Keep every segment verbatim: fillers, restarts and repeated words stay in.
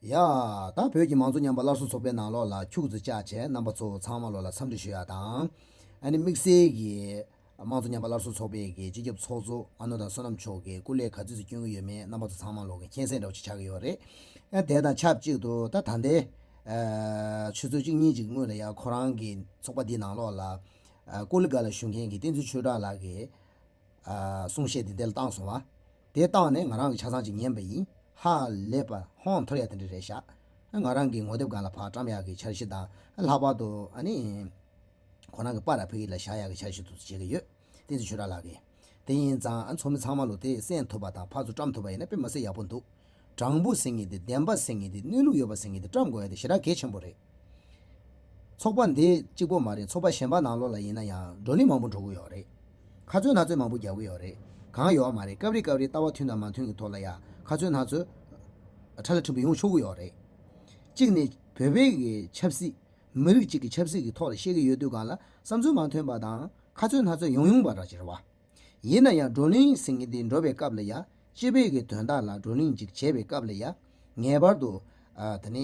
ཡ། ད་བོད་ཀྱི་མང་གཙོ་ཉམས་པ་སླར་གསོ་ཚོགས་པའི་ནང་ལོགས་ལ་ཁྱུག་ཙམ་བཅར་བྱས། རྣམ་པ་ཚོ་ཚང་མ་ལོགས་ལ་འཚམས་འདྲི་ཞུ་ཡ་དང་། ཨ་ནི་དམིགས་བསལ་གྱི་མང་གཙོ་ཉམས་པ་སླར་གསོ་ཚོགས་པའི་གི་སྤྱི་ཁྱབ་ཚོགས་གཙོ་ཨ་ནུ་ད་བསོད་ནམས་མཆོག་གིས་སྐུ་ལས་ག་ཚོད་ཅིག་སྐྱོན་གྱི་ཡོད་མེད་རྣམ་པ་ཚོ་ཚང་མ་ལོགས་ཀྱི་མཁྱེན་གསལ་འདྲ་བོ་ཅིག་ཆགས་ཀྱི་ཡོད་རེད། ཨ་དེ་དང་ཆབས་ཅིག་ཏུ་ད་ད་ལྟའི་ཨ་ཆུ་ཚོད་གཅིག་གཉིས་ཅིག་སྔོན་ལ་ཡ་ཁོ་རང་གི་ཚོགས་པ་འདིའི་ནང་ལོགས་ལ་ཨ་ཀོ་ལི་གྷལ་ལ་བཞུགས་མཁན་གྱི་བསྟན་འཛིན་ཆོས་གྲགས་ལགས་ཀྱིས་ཨ་གསུང་བཤད་དེ་འདིར་བཏང་སོང་བ། དེ་བཏང་ནས་ང་རང་གིས་ཆ་ཚང་ཅིག་ཉན་པ་ཡིན། ཧ་ལས་པ་ཧོན་འཐོར་ཡ་དེ་འདྲ་རེད་ཤག་ང་རང་གི་ངོ་དེབ་སྒང་ལ་ཕར་བཀྲམ་ཡག་གི་འཆར་གཞི་དང་། ལྷག་པར་དུ་ཨ་ནི་ཁོ་རང་གི་པར་ཕ་གི་ལ་བཞག་ཡག་གི་འཆར་གཞི་དེ་ཚོ་བྱེད་ཀྱི་ཡོད། བསྟན་འཛིན་ཆོས་གྲགས་ལགས་ཀྱིས། དེ་ཡིན་ཙང་ཨ་ཚོགས་མི་ཚང་མ་ལོ་དེ་གསན་ཐུབ་པ་དང་ཕར་ཚུར་བཀྲམ་ཐུབ་པ་ཡིན་ན་དཔེ་མི་སྲིད་ཡག་པོ་འདུག་དྲང་པོ་ཟེར་མཁན་དེ། བདེན་པ་ཟེར་མཁན་དེ། གནས་ལུགས་ཡོད་པ་ཟེར་མཁན་དེ་བཀྲམ་དགོས་ཡ་དེ་ཞེ་དྲག་གལ་ཆེན་པོ་རེད། ཚོགས་པ་འདི་གཅིག་པོ་མ་རེད། ཚོགས་པ་གཞན་པ་ནང་ལོགས་ལ་ཡིན་ན་ཡང་བགྲོ་གླེང་མང་པོ་འགྲོ་གི་ཡོད་རེད། ཁ་རྩོད་སྣ་རྩོད་མང་པོ་རྒྱག་གི་ཡོད་རེད། གང་ཡོད་མ་རེད། སྐབས་རེ་སྐབས་རེ་ལྟ་བ་མཐུན་དང་མ་མཐུན་གྱི་ཐོག་ལ་ཡ་ཁ་རྩོད་སྣ་རྩོད་ཕྲ་ལ་ཕྲན་བུ་ཡོང་ཆོག་གི་ཡོད་རེད། གཅིག་ནས་བོད་པའི་གི་ཆབ་སྲིད། མི་རིགས་གཅིག་གི་ཆབ་སྲིད་ཀྱི་ཐོག་ལ་བཤད་ཀྱི་ཡོད་དུས་སྒང་ལ་བསམ་ཚུལ་མ་མཐུན་པ་དང་ཁ་རྩོད་སྣ་རྩོད་ཡོང་ཡོང་བ་འདྲ་ཅིག་རེད་བ། ཡིན་ན་ཡང་བགྲོ་གླེང་ཟེར་མཁན་དེ་འགྲོ་བའི་སྐབས་ལ་ཡ། སྤྱི་པའི་གི་དོན་དག་ལ་བགྲོ་གླེང་ཅིག་བྱེད་པའི་སྐབས་ལ་ཡ། ངེས་པར་དུ་ཨ་དེ་ནས་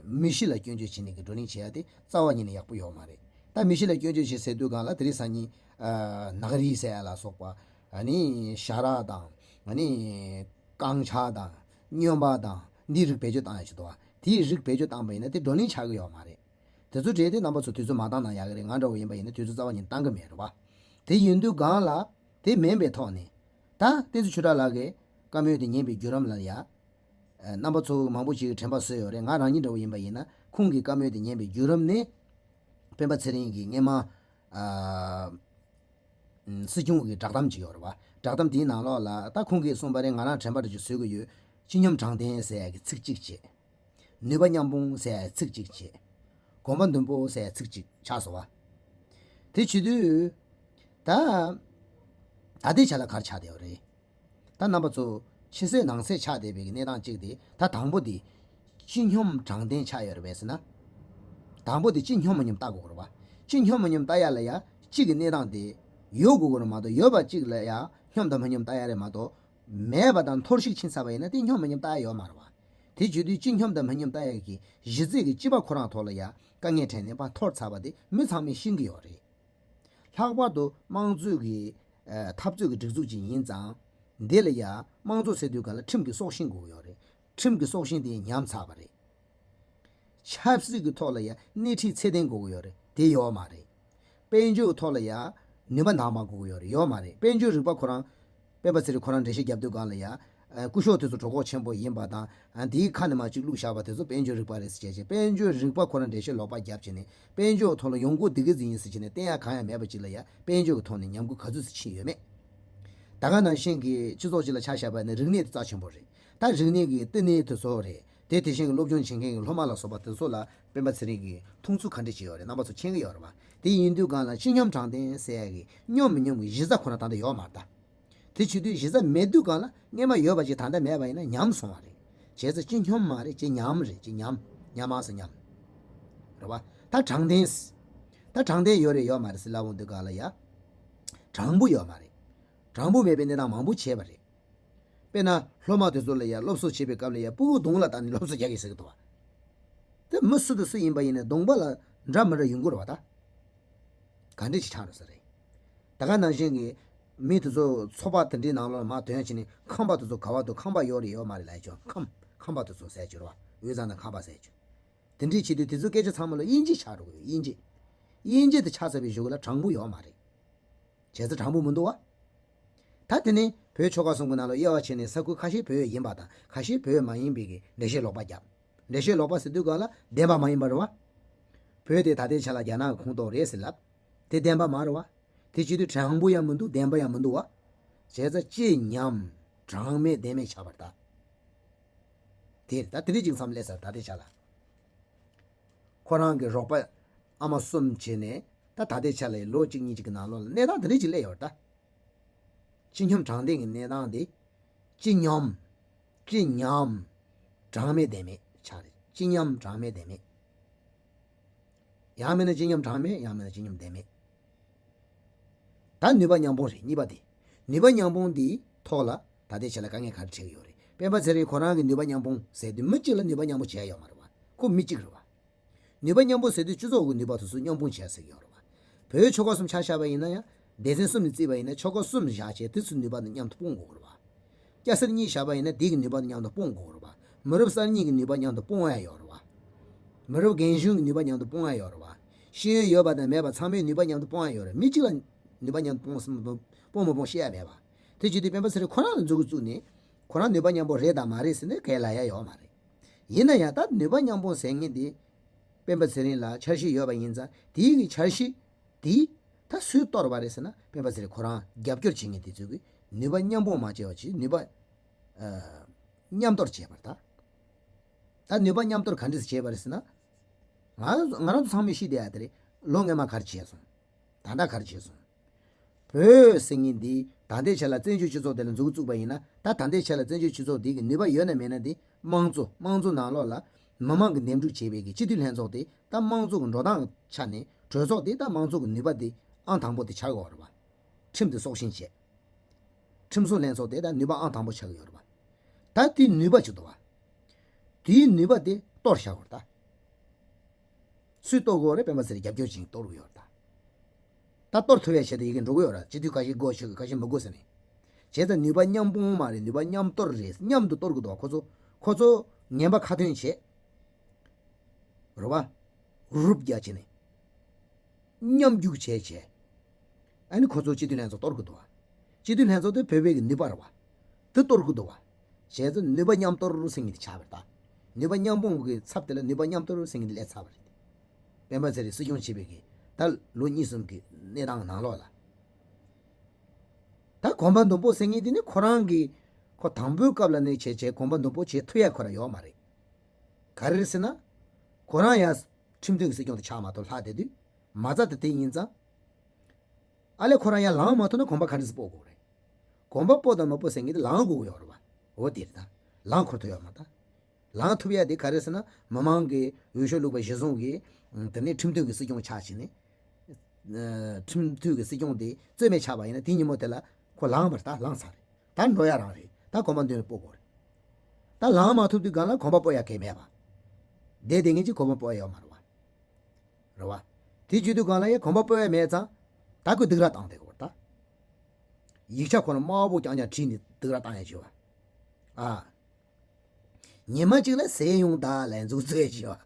མི་གཤིས་ལ་སྐྱོན་བརྗོད་བྱས་ནས་གི་བགྲོ་གླེང་བྱེད་ཡ་དེ་རྩ་བ་ཉིད་ནས་ཡག་པོ་ཡོད་མ་རེད། ད་མི་གཤིས་ལ་སྐྱོན་བརྗོད་བྱེད་ཟེར་དུས་སྒང་ལ་དེ་རིང་སང་ཉིན་ཨ་ནག་རིལ་ཟེར་ཡ་ལ་སོགས་པ། ཨ་ནི་ཞ་ར་དང་། ཨ་ནི་རྐང་ཆག་དང་། སྨྱོན་པ་དང་། འདིའི་རིགས་བེད་སྤྱོད་བཏང་ཡ་ཞིག་འདུག་བ། དེའི་རིགས་བེད་སྤྱོད་བཏང་པ་ཡིན་ན་དེ་བགྲོ་གླེང་ཆགས་ཀྱི་ཡོད་མ་རེད། དེ་ཚོ་གྲས་དེ་རྣམ་པ་ཚོ་དུས་ཚོད་མ་བཏང་ན་ཡག་གི་རེད། ང་འདྲ་བོ་ཡིན་པ་ཡིན་ན་དུས་ཚོད་རྩ་བ་ཉིད་བཏང་གི་མེད་རེད་བ། དེ་ཡིན་དུས་སྒང་ལ་དེ་མིན་པའི་ཐོག་ནས། ད་བསྟན་འཛིན་ཆོས་གྲགས་ལགས་ཀྱིས་བཀའ་མོལ་དེ་ཉན་པའི་བརྒྱུད་རིམ་ལ་ཡ། ཨ་རྣམ་པ་ཚོ་མང་པོ་ཞིག་གིས་དྲན་པ་གསོས་ཡོད་རེད། ང་རང་ཉིད་འདྲ་བོ་ཡིན་པ་ཡིན་ན་ཁོང་གི་བཀའ་མོལ་དེ་ཉན་པའི་བརྒྱུད་རིམ་ནི། སྤེན་པ་ཚེ་རིང་གིས་སྔས་མ་ཨ་སྲིད་སྐྱོང་གི་བསྒྲགས་གཏམ་ཅིག་ཡོད་རེད་བ། བསྒྲགས་གཏམ་དེའི་ནང་ལོགས་ལ་ད་ཁོང་གིས་གསུངས་པ་རེད། ང་རང་དྲན་པ་འདྲ་ཅིག་བཟོ་གི་ཡོད། སྤྱི་སྙོམས་དྲང་བདེན་ཟེར་ཡ་གི་ཚིག་གཅིག་བྱས། ནུས་པ་མཉམ་སྤུངས་ཟེར་ཡ་ཚིག་གཅིག་བྱས། གོམ་པ་མདུན་སྤོ་ཟེར་ཡ་ཚིག་གཅིག་ཆགས་སོང་བ། དེ་བྱེད་དུས། ད། ད་ལྟའི་ཆ་ལ་ག་རེ་ཆགས་བསྡད་ཡོད་རེད། ད་རྣམ་པ་ཚོ་ཕྱི་གསལ་ནང་གསལ་ཆགས་བསྡད་པའི་གནས་སྟངས་གཅིག་དེ། ད་དང་པོ་དེ་སྤྱི་སྙོམས་དྲང་བདེན་ཆགས་ཡོད་རེད་པས་ཟེར་ན། དང་པོ་དེ་སྤྱི་སྙོམས་མ་སྙོམས་ལྟ་དགོས་རེད་བ། སྤྱི་སྙོམས་མ་སྙོམས་ལྟ་ཡ་ལ་ཡ་གཅིག་གི་གནས་སྟངས་དེ་ཡོད་དགོས་ཀྱི་རེད་མ་གཏོགས། ཡོད་པ་གཅིག་ལ་ཡ་སྙོམས་དང་མ་སྙོམས་ལྟ་ཡ་རེད་མ་གཏོགས། མེད་པ་དང་འཐོར་ཞིག་ཕྱིན་ཚར་བ་ཡིན་ན་དེ་སྙོམས་མ་སྙོམས་ལྟ་ཡ་ཡོད་མ་རེད་བ། དེ་བྱེད་དུས་སྤྱི་སྙོམས་དང་མ་སྙོམས་ལྟ་ཡ་གི་གཞི་རྩའི་གི་སྤྱི་པ་ཁོ་རང་ཐོག་ལ་ཡ་དཀའ་ངལ་འཕྲད་ནས་ཕར་འཐོར་ཚར་བ་དེ་མི་ཚང་མས་ཤེས་ཀྱི་ཡོད་རེད། ལྷག་པར་དུ་དམངས་གཙོའི་གི་ཨ་འཐབ་རྩོད་ཀྱི་སྒྲིག་འཛུགས་ཅིག་ཡིན་ཙང་། འདི་ལ་ཡ་དམངས་གཙོ་ཟེར་དུས་སྒང་ལ་ཁྲིམས་ཀྱི་སྲོག་ཤིང་དགོས་ཀྱི་ཡོད་རེད། ཁྲིམས་ཀྱི་སྲོག་ཤིང་དེ་ཉམས་ཚར་བ་རེད། ཆབ་སྲིད་ཀྱི་ཐོག་ལ་ཡ་སྣེ་ཁྲིད་ཚད་ལྡན་དགོས་ཀྱི་ཡོད་རེད། དེ་ཡོད་མ་རེད། དཔལ་འབྱོར་གྱི་ཐོག་ལ་ཡ་ནུས་པ་འདང་མ་དགོས་ཀྱི་ཡོད་རེད། ཡོད་མ་རེད། དཔལ་འབྱོར་རིག་པ་ཁོ་རང་། སྤེན་པ་ཚེ་རིང་ཁོ་རང་འགྲེལ་བཤད་རྒྱབ་དུས་སྒང་ལ་ཡ། ཨ་སྐུ་ཞབས་དེ་ཚོ་གྲོད་ཁོག་ཆེན་པོ་ཡིན་པ་དང་། ཨ་དེའི་ཁ་ནས་མར་གཅིག་བླུགས་བཞག་པ་དེ་ཚོ་དཔལ་འབྱོར་རིག་པ་རེད་ཟེར་བྱས་བྱས། དཔལ་འབྱོར་རིག་པ་ཁོ་རང་འགྲེལ་བཤད་ལོག་པ་རྒྱབ་བྱས་ནས་དཔལ་འབྱོར་ཐོག་ལ་ཡོང་སྒོ་འདི་ག་ཙམ་ཡིན་ཟེར་བྱས་ནས་བསྟན་ཡ་གང་ཡང་མེད་པ་ཅིག་ལ་ཡ་དཔལ་འབྱོར་གྱི་ཐོག་ནས་ཉམས་རྒུད་ག་ཚོད་ཙམ་ཕྱིན་ཡོད་མེད། ད་ག་ནང་བཞིན་གྱི་སྤྱི་ཚོགས་ཅིག་ལ་ཆ་བཞག་པ་ཡིན་ན་རིག་གནས་དེ་རྩ་ཆེན་པོ་རེད། ད་རིག་གནས་ཀྱི་བསྟི་གནས་དེ་ཚོ་རེད། དེ་དེ་བཞིན་གྱི་སློབ་སྦྱོང་བྱེད་མཁན་གྱི་སློབ་མ་ལ་སོགས་པ་དེ་ཚོ་ལ་སྤེན་པ་ཚེ་རིང་གིས་མཐོང་ཚུལ་ག་འདྲ་ཅིག་ཡོད་རེད། རྣམ་པ་ཚོ་མཁྱེན་གྱི་ཡོད་རེད་པ། དེ་ཡིན་དུས་སྒང་ལ་སྤྱི་སྙོམས་དྲང་བདེན་ཟེར་ཡ་གི་སྙོམས་མི་སྙོམས་ཀྱི་གཞི་རྩ་ཁོ་ན་ད་ལྟ་ཡོད་མ་རེད་ད། དེ་བྱེད་དུས་གཞི་རྩ་མེད་དུས་སྒང་ལ་སྔོན་མ་ཡོད་པ་ཅིག་ད་ལྟ་མེད་པ་ཡིན་ན་ཉམས་སོང་བ་རེད། བྱས་ཙང་སྤྱི་སྙོམས་མ་རེད། སྤྱི་ཉམས་རེད། སྤྱི་ཉམས། ཉམས་མ་ཟེར་ཉམས། རེད་བ། ད་དྲང་བདེན། ད་དྲང་བདེན་ཡོད་རེད་ཡོད་མ་རེད་ཟེར་ལབ་འོང་དུས་སྒང་ལ་ཡ། དྲང་པོ་ཡོད་མ་རེད། དྲང་པོ་མེད་པའི་གནས་སྟངས་མང་པོ་བྱས་པ་རེད། དཔེར་ན་སློབ་མ་དེ་ཚོ་ལ་ཡ་སློབ་གསོ་བྱེད་པའི་སྐབས་ལ་ཡ་སྤུ་གུ་གདོང་ལ་བལྟས་ནས་སློབ་གསོ་རྒྱག་གི་ཟེར་གི་འདུག་བ། དེ་མི་སུ་དང་སུ་ཡིན་པ་ཡིན་ནའི་གདོང་པ་ལ་འདྲ་མི་འདྲ་ཡོང་གི་རེད་བ་ད། ག་འདྲ་ཞིག་ཆགས་འགྲོ་ས་རེད། ད་ག་ནང་བཞིན་གྱི་མི་དེ་ཚོ་ཚོགས་པ་དེ་འདྲའི་ནང་ལོགས་ལ་མར་ཐོན་ཕྱིན་ནས་ཁམས་པ་དེ་ཚོ་ག་བ་འདུག་ཁམས་པ་ཡོད་རེད་ཡོད་མ་རེད་ལབ་ཀྱང་ཁམས་ཁམས་པ་དེ་ཚོ་ཟེར་གྱི་རེད་བ། དབུས་གཙང་ནང་ཁམས་པ་ཟེར་གྱི། དེ་འདྲའི་བྱེད་དུས་དེ་ཚོའི་སྐད་ཆ་ཚང་མ་ལ་དབྱིན་ཇི་ཆགས་འགྲོ་གི་ཡོད། དབྱིན་ཇི། དབྱིན་ཇི་དེ་ཆགས་ཚར་བའི་གཞུག་ལ་དྲང་པོ་ཡོད་མ་རེད། བྱས་ཙང་དྲང་པོ་མི་འདུག་བ། ད་དེ་ནས་བོད་ཆོལ་ཁ་གསུམ་གྱི་ནང་ལ་དབྱེ་བ་ཕྱེ་ནས་ས་ཁུལ་ཁ་ཤས་བོད་ཡིན་པ་དང་ཁ་ཤས་བོད་མ་ཡིན་པའི་གི་འགྲེལ་བཤད་ལོག་པ་བརྒྱབ། འགྲེལ་བཤད་ལོག་པ་ཟེར་དུས་སྒང་ལ་བདེན་པ་མ་ཡིན་པ་རེད་བ། བོད་དེ་ད་ལྟའི་ཆ་ལ་རྒྱ་ནག་གི་ཁོངས་གཏོགས་རེད་ཟེར་ལབ། དེ་བདེན་པ་མ་རེད་བ། དེ་བྱེད་དུས་དྲང་པོ་ཡང་མི་འདུག་བདེན་པ་ཡང་མི་འདུག་བ། བྱས་ཙང་སྤྱི་ཉམས། དྲང་མེད་བདེན་མེད་ཆགས་པ་རེད་ད། དེ་རེད་ད། དེ་འདྲ་ཅིག་མཚམས་སླེབས་ཚར་ད་ལྟའི་ཆ་ལ། ཁོ་རང་གི་རོགས་པ་ཨ་མ་གསུམ་བྱས་ནས་ད་ད་ལྟའི་ཆ་ལ་ལོ་གཅིག་གཉིས་ཅིག་གི་ནང་ལོགས་ལ་གནས་སྟངས་དེ་འདྲ་ཅིག་སླེབས་ཡོད་རེད་ད། སྤྱི་སྙོམས་དྲང་བདེན་གྱི་གནས་སྟངས་དེ། སྤྱི་སྙོམས། སྤྱི་ཉམས། དྲང་མེད་བདེན་མེད་ཆགས་རེད། སྤྱི་ཉམས་དྲང་མེད་བདེན་མེད། ཡང་མིན་ན་སྤྱི་སྙོམས་དྲང་མེད། ཡང་མིན་ན་སྤྱི་སྙོམས་བདེན་མེད། ད་ནུས་པ་མཉམ་སྤུངས་རེད་གཉིས་པ་དེ། ནུས་པ་མཉམ་སྤུངས་དེའི་ཐོག་ལ་ད་ལྟའི་ཆ་ལ་དཀའ་ངལ་ག་རེ་འཕྲད་ཀྱི་ཡོད་རེད། སྤེན་པ་ཚེ་རིང་ཁོ་རང་གི་ནུས་པ་མཉམ་སྤུངས་ཟེར་དུས་མི་གཅིག་ལ་ནུས་པ་མཉམ་སྤུངས་བྱས་ཡོད་མ་རེད་བ། ཁོ་མི་གཅིག་རེད་བ། ནུས་པ་མཉམ་སྤུངས་ཟེར་དུས་སྤྱི་ཚོགས་ཀྱི་ནུས་པ་དེ་ཚོ་མཉམ་སྤུངས་བྱས་ཟེར་གྱི་ཡོད་རེད་བ། བོད་ཆོལ་ཁ་གསུམ་ཆ་བཞག་པ་ཡིན་ན་ཡང་སྡེ་ཚན་གསུམ་ནས་བརྩིས་པ་ཡིན་ན་ཆོལ་ཁ་གསུམ་བཞག་བྱས་དེ་ཚོའི་ནུས་པ་དེ་མཉམ་དུ་སྤུངས་དགོས་རེད་བ། སྐྱ་སེར་གཉིས་བཞག་པ་ཡིན་ན་དེ་གི་ནུས་པ་དེ་མཉམ་དུ་སྤུངས་དགོས་རེད་བ། མི་རབས་གསར་རྙིང་གི་ནུས་པ་མཉམ་དུ་སྤུངས་ཡ་ཡོད་རེད་བ། མི་རབས་རྒན་གཞོན་གྱི་ནུས་པ་མཉམ་དུ་སྤུངས་ཡ་ཡོད་རེད་བ། ཤེས་ཡོན་ཡོད་པ་དང་མེད་པ་ཚང་མའི་ནུས་པ་མཉམ་དུ་སྤུངས་ཡ་ཡོད་རེད། མི་གཅིག་ལ་ནུས་པ་མཉམ་དུ་སྤུངས་སྤུངས་མི་སྤུངས་བཤད་ཡ་མེད་པ། དེ་བྱེད་དུས་སྤེན་པ་ཚེ་རིང་ཁོ་རང་ལ་མཛུབ་གུ་བཙུགས་ནས་ཁོ་རང་ནུས་པ་མཉམ་སྤུངས་རེད་དང་མ་རེད་ཟེར་ནས་གང་ལབ་ཡ་ཡོད་མ་རེད། ཡིན་ན་ཡང་ད་ནུས་པ་མཉམ་སྤུངས་ཟེར་མཁན་དེ་སྤེན་པ་ཚེ་རིང་ལ་འཆར་གཞི་ཡོད་པ་ཡིན་ཙང་དེའི་གི་འཆར་གཞི་དེ་ད་སུས་གཏོར་བ་རེད་ཟེར་ན་སྤེན་པ་ཚེ་རིང་ཁོ་རང་རྒྱབ་སྐྱོར་བྱེད་མཁན་དེ་ཚོས་གི་ནུས་པ་མཉམ་སྤུངས་མ་བྱས་པ་བྱས་ནུས་པ་ཨ་མཉམ་གཏོར་བྱས་པ་རེད་ད། ད་ནུས་པ་མཉམ་གཏོར་ག་འདྲས་བྱས་པ་རེད་ཟེར་ན། ང་ང་རང་ཚོ་ཚང་མས་ཤེས་བསྡད་ཡ་དེ་རེད། ལོ་སྔོན་མ་ག་རེ་བྱས་སོང་། ད་ལྟ་ག་རེ་བྱས་སོང་། བོད་ཟེར་མཁན་འདི་ད་ལྟའི་ཆ་ལ་བཙན་བྱོལ་སྤྱི་ཚོགས་དེ་ལ་མཛུབ་གུ་བཙུགས་པ་ཡིན་ན་ད་ད་ལྟའི་ཆ་ལ་བཙན་བྱོལ་སྤྱི་ཚོགས་འདི་གི་ནུས་པ་ཡོད་ན་མེད་ན་འདི་དམངས་གཙོ་དམངས་གཙོ་ནང་ལོགས་ལ་མི་མང་གི་འདེམས་སྒྲུག་བྱས་པའི་གི་སྤྱི་འཐུས་ལྷན་ཚོགས་དེ་ད་དམངས་གཙོ་གི་འགྲོ་སྟངས་ཆ་ནས་གྲོས་ཚོགས་དེ་ད་དམངས་གཙོ་གི་ནུས་པ་དེ་ཨང་དང་པོ་དེ་ཆགས་ཡོད་རེད་བ། ཁྲིམས་དེ་སྲོག་ཤིང་བྱས། ཁྲིམས་བཟོ་ལྷན་ཚོགས་དེ་ད་ནུས་པ་ཨང་དང་པོ་ཆགས་ཀྱི་ཡོད་རེད་བ། ད་དེའི་ནུས་པ་ཅིག་འདུག་བ། དེའི་ནུས་པ་དེ་གཏོར་བཞག་དགོས་རེད་ད། སུས་གཏོར་དགོས་རེད། སྤེན་པ་ཚེ་རིང་རྒྱབ་སྐྱོར་བྱེད་མཁན་གཏོར་དགོས་ཡོད་རེད་ད། ད་གཏོར་ཐུབ་ཡ་བྱས་ཏེ་ཡི་གེ་འགྲོ་གི་ཡོད་རེད། སྤྱི་འཐུས་ཁ་ཤས་དགོས་ཤིག་ཁ་ཤས་མི་དགོས་ཟེར་ནས། བྱས་ཙང་ནུས་པ་མཉམ་སྤུངས་མ་རེད། ནུས་པ་མཉམ་གཏོར་རེད། མཉམ་དུ་གཏོར་དགོས་འདུག་ཁོ་ཚོ་ཁོ་ཚོ་ངན་པ་ཁ་ཏོན་བྱས། རེད་བ། རུབ་རྒྱག་བྱས་ནས། མཉམ་རྒྱུག་བྱས་བྱས། ཨ་ནི་ཁོ་ཚོ་སྤྱི་འཐུས་ལྷན་ཚོགས་གཏོར་དགོས་འདུག་བ། སྤྱི་འཐུས་ལྷན་ཚོགས་དེ་བོད་པའི་གི་ནུས་པ་རེད་བ། དེ་གཏོར་དགོས་འདུག་བ། བྱས་ཙང་ནུས་པ་མཉམ་གཏོར་ཟེར་མཁན་དེ་ཆགས་པ་རེད་ད། ནུས་པ་མཉམ་སྤུངས་ཀྱི་ཚབ་དེ་ལ་ནུས་པ་མཉམ་གཏོར་ཟེར་མཁན་དེ་སླེབས་ཚར་བ་རེད། སྤེན་པ་ཚེ་རིང་སྲིད་སྐྱོང་བྱས་པའི་གི་ད་ལོ་གཉིས་གསུམ་གི་གནས་སྟངས་ནང་ལོགས་ལ། ད་གོམ་པ་མདུན་སྤོ་ཟེར་མཁན་དེ་ནི་ཁོ་རང་གི་ཁོ་དང་པོའི་སྐབས་ལ་ནི་བྱས་བྱས་གོམ་པ་མདུན་སྤོ་བྱེད་ཐུབ་ཡ་ཁོ་རང་ཡོད་མ་རེད། ག་རེ་རེད་ཟེར་ན། ཁོ་རང་ཡང་ཁྲིམས་མཐུན་གྱི་སྲིད་སྐྱོང་དེ་ཆགས་མ་ཐུབ་ལྷག་བསྡད་དུས། མ་རྩ་དེ་དེ་ཡིན་ཙང་། ཨ་ལས་ཁོ་རང་ཡང་ལངས་མ་ཐུབ་ན་གོམ་པ་ག་འདྲ་སེ་སྤོ་དགོས་རེད། གོམ་པ་སྤོ་དང་མ་སྤོ་ཟེར་མཁན་དེ་ལངས་དགོས་ཀྱི་ཡོད་རེད་བ། འོ་དེ་རེད་ད། ལངས་ཁོ་ཐུབ་ཡོད་མ་ད། ལངས་ཐུབ་ཡ་དེ་ག་རེ་ཟེར་ན་མི་མང་གི་འོས་ཤོག་བླུགས་པ་གཞི་བཟུང་གིས། དེ་ནས་ཁྲིམས་མཐུན་གྱི་སྲིད་སྐྱོང་ཆགས་བྱས་ནས། ཁྲིམས་མཐུན་གྱི་སྲིད་སྐྱོང་དེ་རྩོད་མེད་ཆགས་པ་ཡིན་ན་དེ་ཉིན་མོ་དེ་ལ་ཁོ་ལངས་པ་རེད་ད། ལངས་ཚར་རེད་ད། འགྲོ་ཡ་རང་རེད་ད། གོམ་པ་མདུན་ལ་སྤོ་དགོས་རེད། ད་ལངས་མ་ཐུབ་དུས་སྒང་ལ་གོམ་པ་སྤོ་ཡ་གལ་མེད་པ། བསྡད་བསྡད་མཁན་གྱིས་གོམ་པ་སྤོ་ཡ་ཡོད་མ་རེད་བ། རེད་བ། དེ་བྱེད་དུས་སྒང་ལ་ཡ་གོམ་པ་སྤོ་ཡ་མེད་ཙང་། ད་ཁོས་སྡིགས་ར་བཏང་བསྡད་དགོས་རེད་ད། ཡིག་ཆ་ཁོ་ན་དམར་པོ་རྐྱང་རྐྱང་བྲིས་ནས་སྡིགས་ར་བཏང་ཡ་བྱེད་བ། ཨ། ཉི་མ་གཅིག་ལ་ཟས་ཡོང་ད་ལབ་འཛུགས་འཛུགས་ཡ་བྱེད་བ།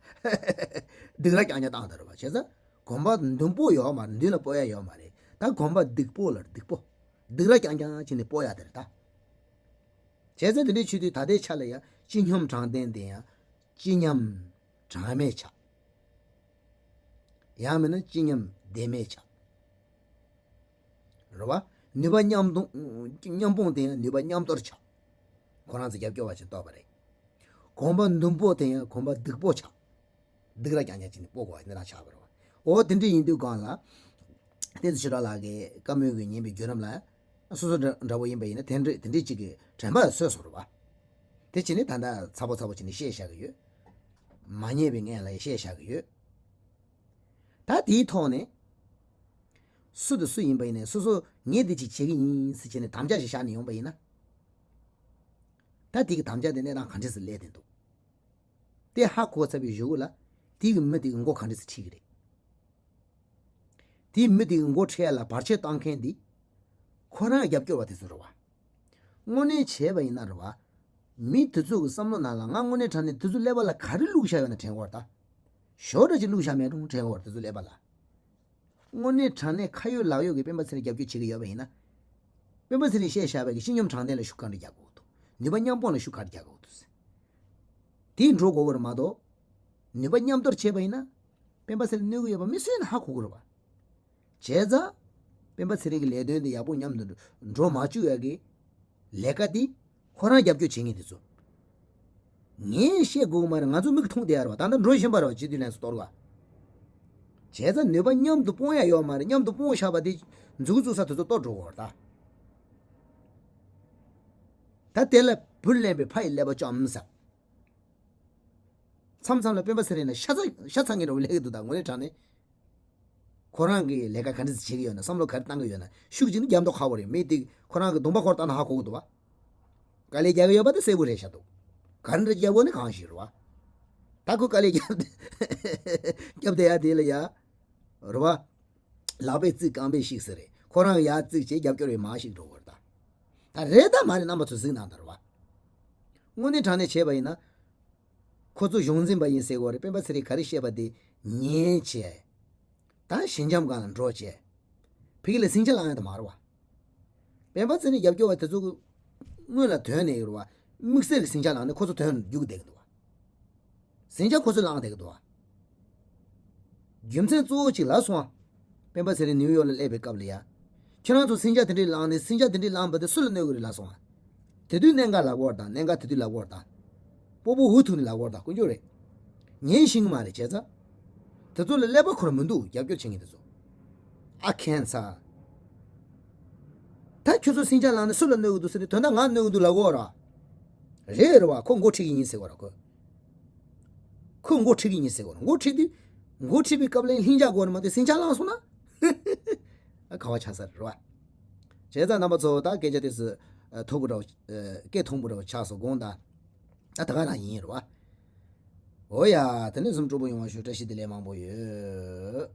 སྡིགས་ར་རྐྱང་རྐྱང་བཏང་བསྡད་རེད་བ། བྱས་ཙང་གོམ་པ་མདུན་སྤོ་ཡོད་མ་རེད། མདུན་ལ་སྤོ་ཡ་ཡོད་མ་རེད་ད། གོམ་པ་སྡིག་སྤོ་ལ་སྡིག་སྤོ། སྡིགས་ར་རྐྱང་རྐྱང་བྱས་ནས་སྤོ་ཡ་དེ་རེད་ད། བྱས་ཙང་དེ་འདྲའི་ཆེད་དུ་ད་ལྟའི་ཆ་ལ་ཡ་སྤྱི་སྙོམས་དྲང་བདེན་དེ་ཡང་སྤྱི་སྙོམས་དྲང་མེད་ཆགས། ཡང་མིན་ན་སྤྱི་སྙོམས་བདེན་མེད་ཆགས། རེད་བ། ནུས་པ་མཉམ་སྤུངས་མཉམ་སྤུངས་དེ་ཡང་ནུས་པ་མཉམ་གཏོར་ཆགས། ཁོ་རང་ཚོ་རྒྱབ་སྐྱོར་བ་ཞིག་གཏོགས་པ་རེད། གོམ་པ་མདུན་སྤོ་དེ་ཡང་གོམ་པ་སྡིག་སྤོ་ཆགས། སྡིགས་ར་རྐྱང་རྐྱང་བྱས་ནས་སྤོ་དགོས་པ་ཡིན་ན་ཆགས་པ་རེད་བ། འོ་དེ་འདྲ་ཡིན་དུས་སྒང་ལ། ཏོག་ཙམ་ཞེ་དྲག་ལགས་ཀྱི་བཀའ་མོལ་གྱི་ཉན་པའི་བརྒྱུད་རིམ་ལ། སོ་སོ་འདྲ་འདྲ་བོ་ཡིན་པ་ཡིན་ན་དེ་འདྲ་དེ་འདྲའི་གཅིག་གི་དྲན་པ་གསོས་སོང་རེད་བ། དེ་བྱས་ནས་ད་ལྟ་ཚ་པོ་ཚ་པོ་བྱས་ནས་བཤད་བཞག་གི་ཡོད། མ་ཉེས་པའི་ངན་ལ་བཤད་བཞག་གི་ཡོད། ད་དེའི་ཐོག་ནས། སུ་དང་སུ་ཡིན་པ་ཡིན་ནའི་སོ་སོ་ངས་འདི་ཅིག་བྱེད་ཀྱི་ཡིན་ཟེར་བྱས་ནས་དམ་བཅའ་ཞིག་བཞག་ནས་ཡོང་པ་ཡིན་ན། ད་དེ་གི་དམ་བཅའ་དེ་གནས་སྟངས་ག་འདྲས་སུ་སླེབས་བསྡད་འདུག་དེ་ཧ་གོ་ཚར་བའི་གཞུག་གུ་ལ། དེ་གི་མི་དེ་གི་མགོ་ག་འདྲས་སུ་ཁྲིད་ཀྱི་རེད། དེའི་མི་དེ་གི་མགོ་ཁྲིད་ཡ་ལ་བར་ཆད་བཏང་མཁན་དེ། ཁོ་རང་རྒྱབ་སྐྱོར་བ་དེ་ཚོ་རེད་བ། དངོས་གནས་བྱས་པ་ཡིན་ན་རེད་བ། མི་དེ་ཚོ་གི་བསམ་བློ་ནང་ལ་ང་དངོས་གནས་དྲང་གནས་དེ་ཚོ་ཀླད་པ་ལ་ག་རེ་བླུགས་བཞག་ཡོད་ན་དྲན་གྱི་ཡོད་རེད་ད། ཞོ་འདྲ་ཅིག་བླུགས་བཞག་མེད་འགྲོ་དྲན་གྱི་ཡོད་རེད་དེ་ཚོ་ཀླད་པ་ལ། དངོས་གནས་དྲང་གནས་ཁ་ཡོད་ལག་ཡོད་ཀྱི་སྤེན་པ་ཚེ་རིང་རྒྱབ་སྐྱོར་བྱེད་ཀྱི་ཡོད་པ་ཡིན་ན། སྤེན་པ་ཚེ་རིང་བཤད་བཞག་པའི་གི་སྤྱི་སྙོམས་དྲང་བདེན་ལ་ཤུགས་ག་འདྲ་རྒྱག་དགོས་འདུག་ནུས་པ་མཉམ་སྤུངས་ལ་ཤུགས་ག་འདྲ་རྒྱག་དགོས་འདུག་དེ་འགྲོ་དགོས་ཀྱི་རེད་མ་གཏོགས། ནུས་པ་མཉམ་གཏོར་བྱས་པ་ཡིན་ན། སྤེན་པ་ཚེ་རིང་གནོད་ཀྱི་ཡོད་པ་མི་སུས་ཡིན་ན་ཧ་གོ་གི་རེད་བ། བྱས་ཙང་། སྤེན་པ་ཚེ་རིང་གི་ལས་དོན་དེ་ཡག་པོ་མཉམ་དུ་འགྲོ་མ་བཅུག་ཡ་གི་ལས་ཀ་དེ་ཁོ་རང་རྒྱབ་སྐྱོར་བྱེད་མཁན་དེ་ཚོ། ངས་བཤད་དགོས་ཀྱི་མ་རེད། ང་ཚོ་མིག་མཐོང་བསྡད་ཡ་རེད་བ། ད་ལྟ་འགྲོ་བཞིན་པ་རེད་བ། སྤྱི་འཐུས་ལྷན་ཚོགས་གཏོར་བ། བྱས་ཙང་ནུས་པ་མཉམ་དུ་སྤུངས་ཡ་ཡོད་མ་རེད། མཉམ་དུ་སྤུངས་བཞག་པ་དེ་མཛུབ་གུ་བཙུགས་ས་དེ་ཚོ་གཏོར་འགྲོ་གི་རེད་ད། ད་དེ་ལ་བུ་ལེན་པའི་ཕ་ཡི་ཀླད་པ་བཅོམ་ཟེར། མཚམས་མཚམས་ལ་སྤེན་པ་ཚེ་རིང་ལ་ཤ་ཚ་ཤ་ཚ་ངེ་འདྲ་བོ་སླེབས་ཀྱི་འདུག་ད་དངོས་གནས་དྲང་གནས། ཁོ་རང་གིས་ལས་ཀ་ག་འདྲ་ཞིག་བྱེད་ཀྱི་ཡོད་ན། བསམ་བློ་ག་རེ་བཏང་གི་ཡོད་ན། ཤུགས་ཀྱིས་ནི་རྒྱབ་མདོག་ཁ་པོ་རེད། མི་དེ་ཁོ་རང་གི་གདོང་པ་ཁོར་བལྟས་ན་ཧ་གོ་གི་འདུག་བ། དཀའ་ལས་རྒྱག་གི་ཡོད་པ་དེ་གསལ་པོ་རེད་ཤག་འདུག་ག་འདྲ་རྒྱབ་དགོས་ནི་གང་ཞིག་རེད་བ། ད་ཁོ་དཀའ་ལས་རྒྱབ་རྒྱབ་བསྡད་ཡ་དེ་ལ་ཡ། རེད་བ། ལག་པས་བཙིགས་རྐང་པས་བཤིག་ཟེར་རེད། ཁོ་རང་ཡ་བཙིགས་བྱས་རྒྱབ་སྐྱོར་བའི་མ་ཞིག་འགྲོ་བར་ད། ད་རེད་ད་མ་རེད་རྣམ་པ་ཚོ་གཟིགས་གནང་དང་རེད་བ། དངོས་གནས་དྲང་གནས་བྱས་པ་ཡིན་ན། ཁོ་ཚོ་གཞུང་འཛིན་པ་ཡིན་ཟེར་བ་རེད། སྤེན་པ་ཚེ་རིང་ག་རེ་བཤད་པ་དེ་ཉན་བྱས། ད་ཞི་འཇམ་སྒང་ལ་འགྲོ་བྱས། ཕ་གི་ལ་ཟིང་ཆ་ལངས་ཡ་ད་མ་རེད་བ། སྤེན་པ་ཚེ་རིང་རྒྱབ་སྐྱོར་བ་དེ་ཚོ་སྔོན་ལ་དོན་ནས་ཡོད་རེད་བ། དམིགས་བསལ་གྱི་ཟིང་ཆ་ལངས་ནས་ཁོ་ཚོ་དོན་རྒྱུག་བསྡད་ཀྱི་འདུག་བ། ཟིང་ཆ་ཁོ་ཚོ་ལངས་བསྡད་ཀྱི་འདུག་བ། རྒྱུ་མཚན་གཙོ་བོ་གཅིག་ལ་སོང་བ། སྤེན་པ་ཚེ་རིང་ནིའུ་ཡོག་ལ་སླེབས་པའི་སྐབས་ལ་ཡ། ཁྱེད་རང་ཚོ་ཟིང་ཆ་དེ་འདྲས་ལངས་ནས་ཟིང་ཆ་དེ་འདྲས་ལངས་པ་དེ་སུ་ལ་གནོད་གི་རེད་ལ་སོང་བ། དེ་དུས་གནད་འགག་ལབ་དགོས་རེད་དང་གནད་འགག་དེ་དུས་ལབ་དགོས་རེད་དང་། སྤོ་བོ་འུ་ཐུག་ནས་ལབ་དགོས་རེད་དང་དཀོན་མཆོག་རེད། ཉན་ཤེས་ཀྱི་མ་རེད་བྱས་ཙང་། དེ་ཚོ་ལ་ཀླད་པ་འཁོར་མི་འདུག་རྒྱབ་སྐྱོར་བྱེད་མཁན་དེ་ཚོ། ཨ་ཁན་ཚ། ད་ཁྱོད་ཚོ་ཟིང་ཆ་ལངས་ནས་སུ་ལ་གནོད་གི་འདུག་ཟེར་ནས་དོན་དག་ང་གནོད་གི་འདུག་ལབ་དགོས་ར། རེད་རེད་བ་ཁོ་འགོ་ཁྲིད་ཀྱི་ཡིན་ཟེར་དགོས་ར་ཁོ། ཁོས་འགོ་ཁྲིད་ཀྱི་ཡིན་ཟེར་གོ་འགོ་ཁྲིད་དུས། འགོ་ཁྲིད་པའི་སྐབས་ལ་ལྷིང་འཇགས་དགོས་ནི་མ་གཏོགས་ཟིང་ཆ་ལངས་སོང་ན། ཨ་ག་བ་ཆགས་ས་རེད་བ། བྱས་ཙང་རྣམ་པ་ཚོ་ད་སྐད་ཆ་དེ་ཚོ་མཐོ་པོ་འདྲ་བོ། སྐད་མཐོན་པོ་འདྲ་བོ་ཆགས་སོང་དགོངས་དག་ད་ད་ག་རང་ཡིན་རེད་བ། འོ་ཡ། དེ་ནས་བཟུང་སྤྲོ་པོ་ཡོང་བ་ཞུ། བཀྲ་ཤིས་བདེ་ལེགས་མང་པོ་ཡོད།